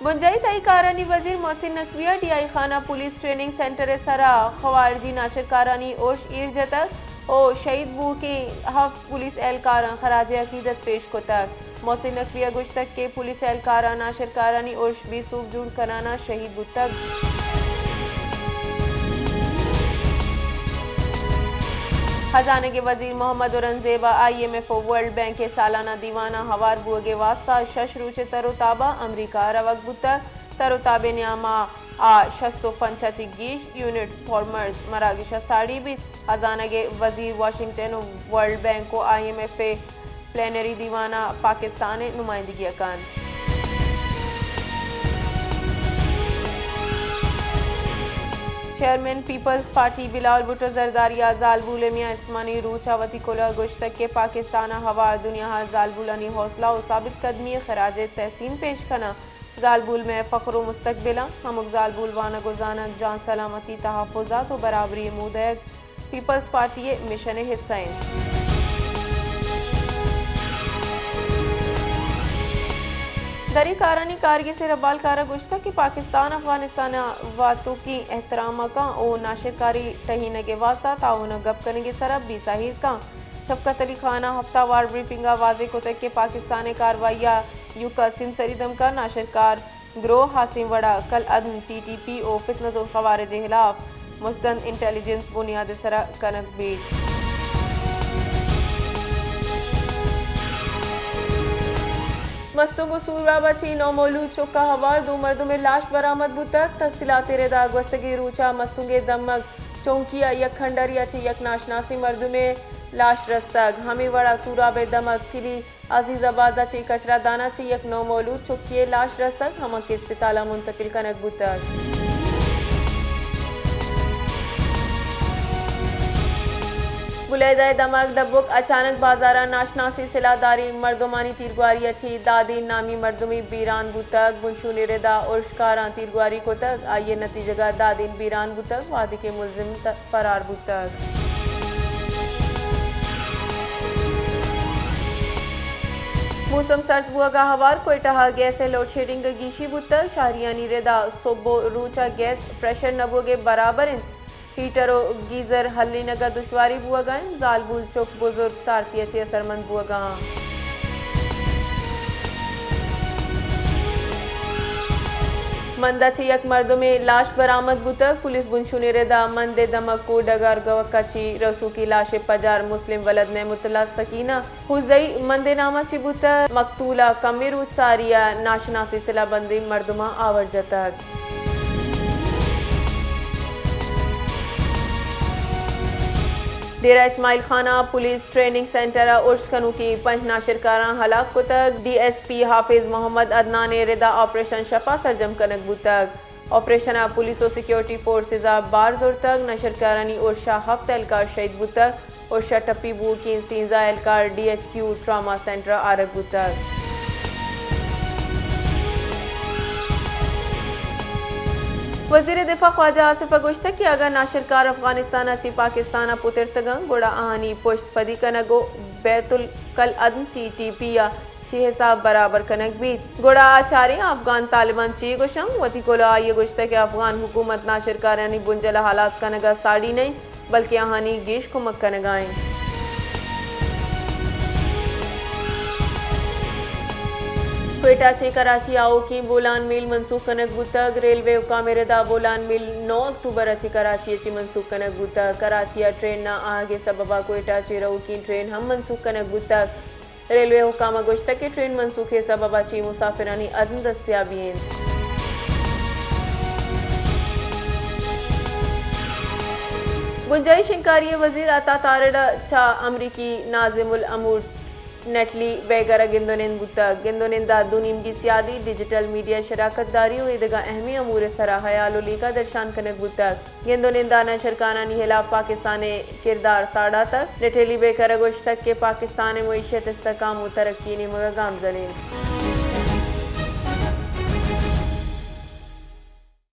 بنجاہی تہی کارانی وزیر محسن نقوی ءَ ڈی آئی خانہ پولیس ٹریننگ سینٹر ءِ سرا خوارجی ناشرکارانی ارش ایر جتگ ءُ شہید بوؤکیں ہفت پولیس اہلکاراں خراج عقیدت پیش کتگ۔ محسن نقوی ءَ گوشتگ کہ پولیس اہلکاراں ناشرکارانی ارش بے سوب جوڑ کنان ءَ شہید بوتگ۔ ہزانگ ءِ وزیر محمد اورنگزیب ءَ آئی ایم ایف ءُ ورلڈ بینک ءِ سالانہ دیوان ءَ ہوار بوگ ءِ واستہ شش روچ ءِ تر ءُ تاب ءَ امریکہ ءَ روگ بوتگ۔ تر ءُ تاب ءِ نیام ءَ آ شست ءُ پنچ ءَ چہ گیش یونٹ فارمرز مراگش ءَ ساڑی بیت۔ ہزانگ ءِ وزیر واشنگٹن ءُ ورلڈ بینک ءُ آئی ایم ایف ءِ پلینری دیوان ءَ پاکستان ءِ نمائندگی ءَ کنت۔ چیئرمین پیپلز پارٹی بلاول بھٹو زرداری ءَ زالبول ءِ میان استمانی روچ ءَ وتی کلوہ ءَ گوشتگ کہ پاکستان ءَ ہوار دنیا ءَ زالبولانی حوصلہ ءُ ثابت قدمی ءِ خراج تحسین پیش کناں۔ زالبول مئے فخر ءُ مستقبل اَنت۔ ہمک زالبول وانگ ءُ زانگ، جان سلامتی، تحفظات ءُ برابری ءِ مودیگ پیپلز پارٹی ءِ مشن ءِ حصہ اِنت۔ دری کارانی کارگس ءِ ربالکار ءَ گوشتگ کہ پاکستان افغانستان ءَ واتوکیں احترام ءَ کن ءُ ناشرکاری ٹہینگ ءِ واستہ تعاون ءَ گپ کنگ ءِ سرا بے ساہیر کن۔ شفقت علی خان ءَ ہفتہ وار بریفنگ ءَ واضح کتگ کہ پاکستان ءِ کاروائی ءَ ایوک ءَ سیمسری دمگ ءَ ناشرکار گروہ ہاسیں وڑ ءَ کل عدم، ٹی ٹی پی ءُ فتنۃ الخوارج ءِ ہلاف مستند انٹیلیجنس بنیاد ءِ سرا کنگ بیت۔ مستونگ ءُ سوراب ءَ چہ نومولود چک ءَ ہوار دو مردم ءِ لاش برآمد بوتگ۔ تفصیلات ءِ ردا گوستگیں روچ ءَ مستونگ ءِ دمگ چونکی ءَ یک کھنڈری ءَ چہ یک ناشناسیں مردمے ءِ لاش رستگ۔ ہمے وڑ ءَ سوراب ءِ دمگ کلی عزیز آباد ءَ چہ کچرا دان ءَ چہ یک نومولود چکے ءِ لاش رستگ، ہما کہ اسپتال ءَ منتقل کنگ بوتگ۔ بلیدہ ءِ دمگ ڈبک اچانک بازار ءَ ناشناسیں سلاہ داریں مردمانی تیرگواری ءَ چہ دادین نامی مردمے بیران بوتگ۔ بنشون ءِ ردا ارشکاراں تیرگواری کتگ، آئی ءِ نتیجگ ءَ دادین بیران بوتگ، وہدے کہ ملزم ت-، فرار بوتگ۔ موسم سرد بوگ ءَ ہوار کوئٹہ ءَ گیس ءِ لوڈ شیڈنگ ءَ گیشی بوتگ۔ شہریانی ردا سہب ءُ روچ ءَ گیس پریشر نہ بوگ ءِ برابر اِنت۔ ہیٹر ءُ گیزر ہلینگ ءَ دشواری بوگ ءَ اِنت۔ زالبول، چک، بزرگ سارتی ءَ چہ اثرمند بوگ ءَ اَنت۔ مند ءَ چہ یک مردمے لاش برآمد بوتگ۔ پولیس بنشون ءِ ردا مند ءِ دمگ کوہ ڈگار گوک ءَ چہ رسوکی لاش ءِ پجار مسلم ولد نعمت اللہ سکینہ ہوزئی مند ءِ نام ءَ چہ بوتگ۔ مقتول ءَ کمیں روچ ساری ءَ ناشناسیں سلاہ بندیں مردماں آور جتگ۔ ڈیرہ اسماعیل خان ءَ پولیس ٹریننگ سینٹر ءَ ارش کنوکیں پنچ ناشرکاراں ہلاک کتگ۔ D S P Hafiz Muhammad Adnan ءِ ردا آپریشن شپ ءَ سرجم کنگ بوتگ۔ آپریشن ءَ پولیس ءُ سیکورٹی فورسز ءَ بار زرتگ۔ ناشرکارانی ارش ءَ ہفت اہلکار شہید بوتگ۔ ارش ءَ ٹپی بوؤکیں سیزدہ اہلکار D H Q trauma centre ءَ آرگ بوتگ۔ وزیر دفاع خواجہ آصف ءَ گوشتگ کہ اگاں ناشرکار افغانستان ءَ چہ پاکستان ءَ پترتگ اَنت، گڑا آہانی پشت پدی کنگ ءُ بیت الکل عدم، ٹی ٹی پی، ءَ چی حساب برابر کنگ بیت، گڑا آ چاریں افغان طالبان چی گوش اَنت۔ وتی کلوہ ءَ آئی ءَ گوشتگ کہ افغان حکومت ناشرکارانی بنجل ءَ ہلاس کنگ ءَ ساڑی نہ اِنت، بلکیں آہانی گیش کمک کنگ ءَ اِنت۔ کوئٹہ ءَ چہ کراچی ءَ آؤکیں بولان میل منسوخ کنگ بوتگ۔ ریلوے حکام ءِ ردا بولان میل نو اکتوبر ءَ چہ کراچی ءَ چہ منسوخ کنگ بوتگ۔ کراچی ءَ ٹرین نہ آہگ ءِ سبب ءَ کوئٹہ ءَ چہ رؤکیں ٹرین ہم منسوخ کنگ بوتگ۔ ریلوے حکام ءَ گوشتگ کہ ٹرین منسوخی ءِ سبب ءَ چہ مسافرانی عدم دستیابی اِنت۔ بنجاہی شنگکاری ءِ وزیر عطا تارڑ ءَ چہ امریکی ناظم الامور نٹلی بیگر ءَ گند ءُ نند بوتگ۔ گند ءُ نند ءَ دو نیمگی سیادی، ڈیجیٹل میڈیا شراکت داری ءُ ایدگہ اہمیں امور ءِ سرا ہیال ءُ لیکہ درشان کنگ بوتگ۔ گند ءُ نند ءَ نشرکارانی ہلاف پاکستان ءِ کردار ساڑاتگ۔ نٹیلی بیکر ءَ گوشتگ کہ پاکستان ءِ معیشت استحکام ءُ ترقی ءِ نیمگ ءَ گامزن اِنت۔